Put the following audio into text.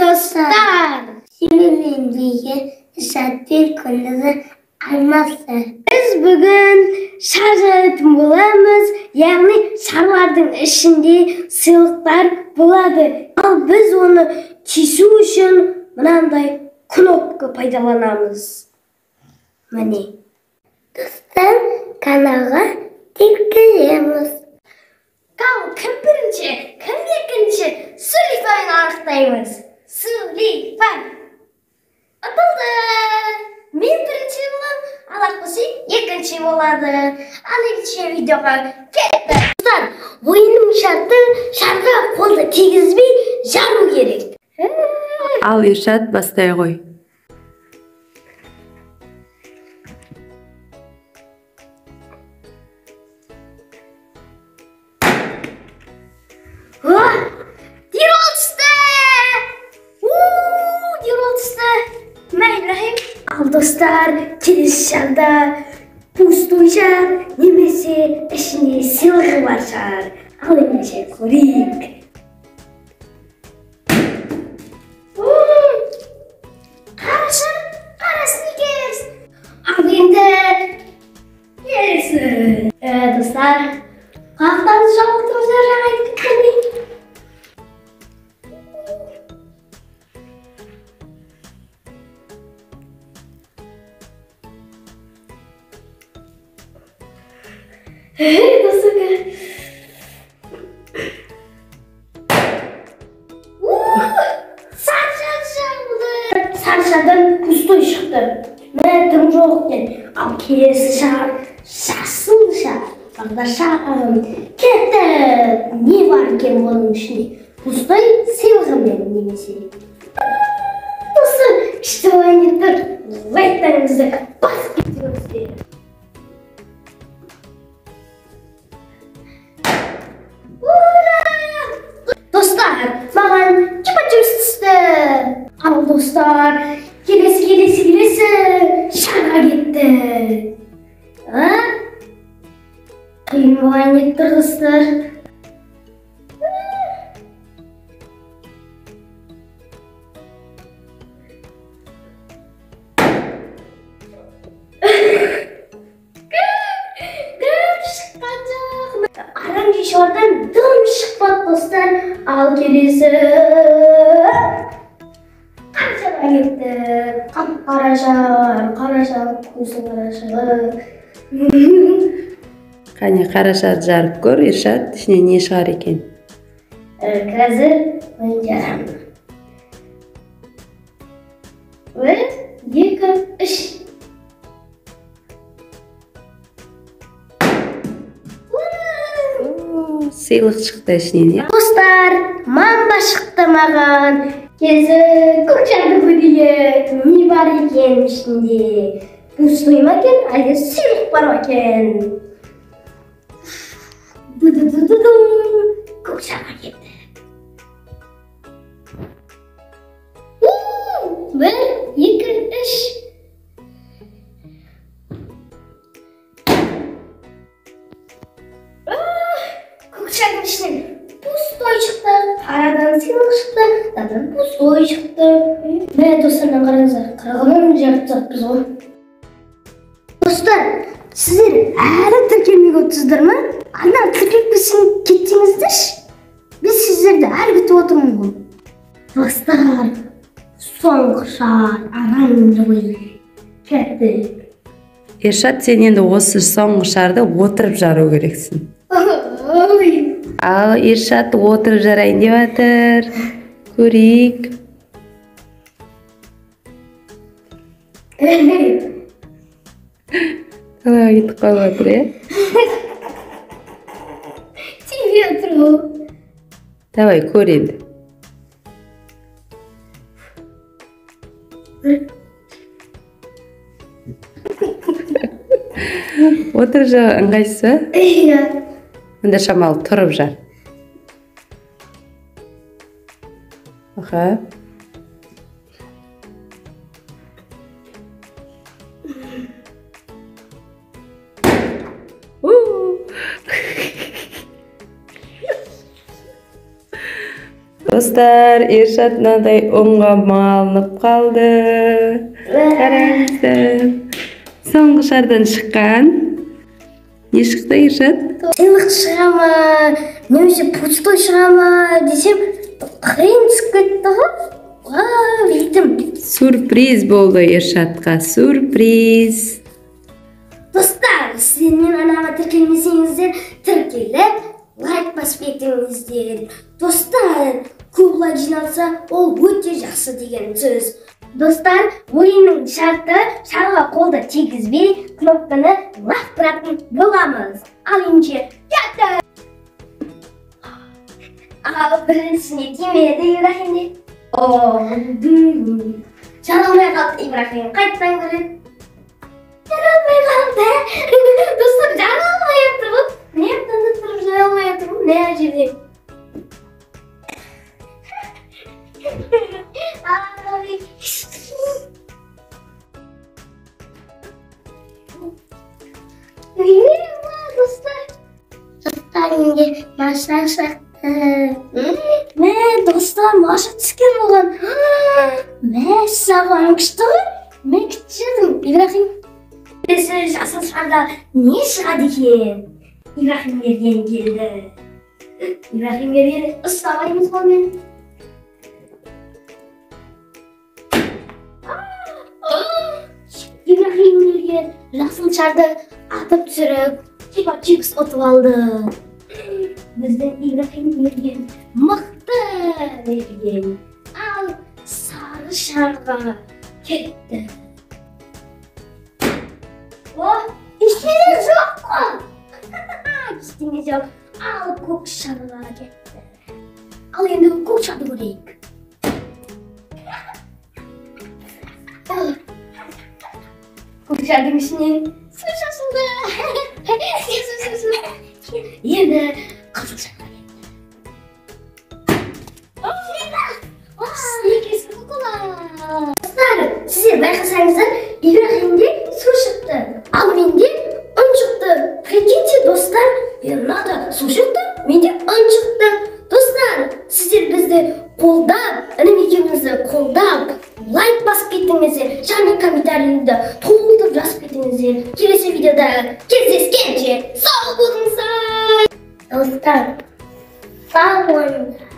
Достар! Сенімен бірге Исатпен Күндізі Алмасы. Біз бүгін шар жаратын боламыз, яғни шарлардың ішінде сыйлықтар болады. Ал біз оны тесу үшін мынандай кнопка пайдаланамыз. Міне. Достар, каналға тіркелеміз. Ал кім бірінші, кім екінші, Сулифайны анықтаймыз. Сулифай. Ұтылды. Мен бірінші боламын, ал Ақбөсен екінші болады. Ал ендеше видеоға кеттік. Достар, ойынның шарты шарға қолды тигізбей жару керек. Ал Иршат, бастай ғой. Ал достар, келесі шарда пустой шар немесе ішінде сыйлығы бар шар. Ал ендеше көрейік. Қара шар, қара сникерс. Ал енді келесі. Достар, құлақтарыңызды жауып тұрыңыздар, жаңа айтып кеткендей. Сары шардан пустой шықты. Мә, дым жоқ екен. Ал келесі шар жасыл шар. Бағдаршам кетті. Не бар екен оның ішінде? Пустой сыйлығымен немесе. Осы күшті ойын тұр. Лайктарыңызды басып кетіңіздер. Достар, маған чупа-чупс түсті. Ал достар, келесі шарға кетті. Қиын болайын деп тұр, достар. Дым шыққан жоқ. Оранжевый шардан дым шықпады, достар. Ал келесі қара шарға кетті. Қап-қара шар, қара шар, көздің қара шары. Қане, қара шарды жарып көр, Иршат, ішінен не шығар екен? Қазір мен жарамын. 1, 2, 3. Сыйлық шықты ішінен, иә? Достар, мамба шықты маған. Келесі көк шарды көрейік. Не бар екен ішінде? Пустой ма екен, әлде сыйлық бар ма екен? Ду-ду-ду-ду-ду. Көк шарға кетті. 1, 2, 3. Шардың ішінен пустой шықты, қарадан сыйлық шықты, мынадан пустой шықты. Мә, достар, мына қараңыздар, қырғынын жарып тастаппыз ғой. Достар, сіздер әлі тіркелмей отырсыздар ма? Ана тіркеліп кетсеңіздерші. Біз сіздерді әлі күтіп отырмын ғой. Достар, соңғы шар оранжевый кетті. Иршат, сен енді осы соңғы шарды отырып жару керексің. Ал Иршат отырып жарайын деп жатыр. Көрейік. Далаға кетіп қалып жатыр, иә? Тиіп жатыр ғой. Давай, көр енді. Отырып жар ыңғайсыз ба? Иә. Мында шамалы тұрып жар. Аха. Достар, Ершат мынадай ұнға малынып қалды. Қараңыздар. Соңғы шардан шыққан. Не шықты, Ершат? Сыйлық шыға ма, немесе пустой шыға ма десем, қиын түсіп кетті ғой. Бүйттім. Сюрприз болды Ершатқа, сюрприз. Достар, сіздер менің арнама тіркелмесеңіздер, тіркеліп, лайк басып кетіңіздер. Достар, көп лайк жиналса, ол өте жақсы деген сөз. Достар, ойынның шарты шарға қолды тигізбей, кнопканы лақтыратын боламыз. Ал ендеше, кеттік! Ал біріншісіне тимеді Ибрахимде. Жарылмай қалды Ибрахим, қайтадан көреді. Жарылмай қалды. Достар, жарылмай жатыр ғой. Не тұрып жарылмай жатыр ғой, мына жерде. Достар. Достар, менде Маша шықты. Мә, достар, Маша түскен болған. Мәссаған, күшті ғой. Мен күтіп жүрдім, Ибрахим. Келесі жасыл шарда не шығады екен? Ибрахим мерген келді. Ибрахим мерген ұстамаймыз ғой мен. Ибрахим мерген жасыл шарды атып түсіріп, чипа-чипс ұтып алды. Біздің Ибрахим мерген мықты мерген. Ал сары шарға кетті. О, ештеңе жоқ қой. Ештеңе жоқ. Ал көк шарға кетті. Ал енді көк шарды көрейік. Көк шардың ішінен су шашылды. Су, су, су. Енді қызыл шарға кетті. Сникерс кока-кола. Достар, сіздер байқасаңыздар, Ибрахимде су шықты, ал менде ұн шықты. Прикиньте, достар, мынада су шықты, менде ұн шықты. Достар, сіздер бізді қолдап, інім екеумізді қолдап, лайк басып кеттіңіздер, және комментарийді толтырып жазып кетіңіздер. Келесі видеода кездескенше сау болыңыздар. Достар, сау болыңыздар.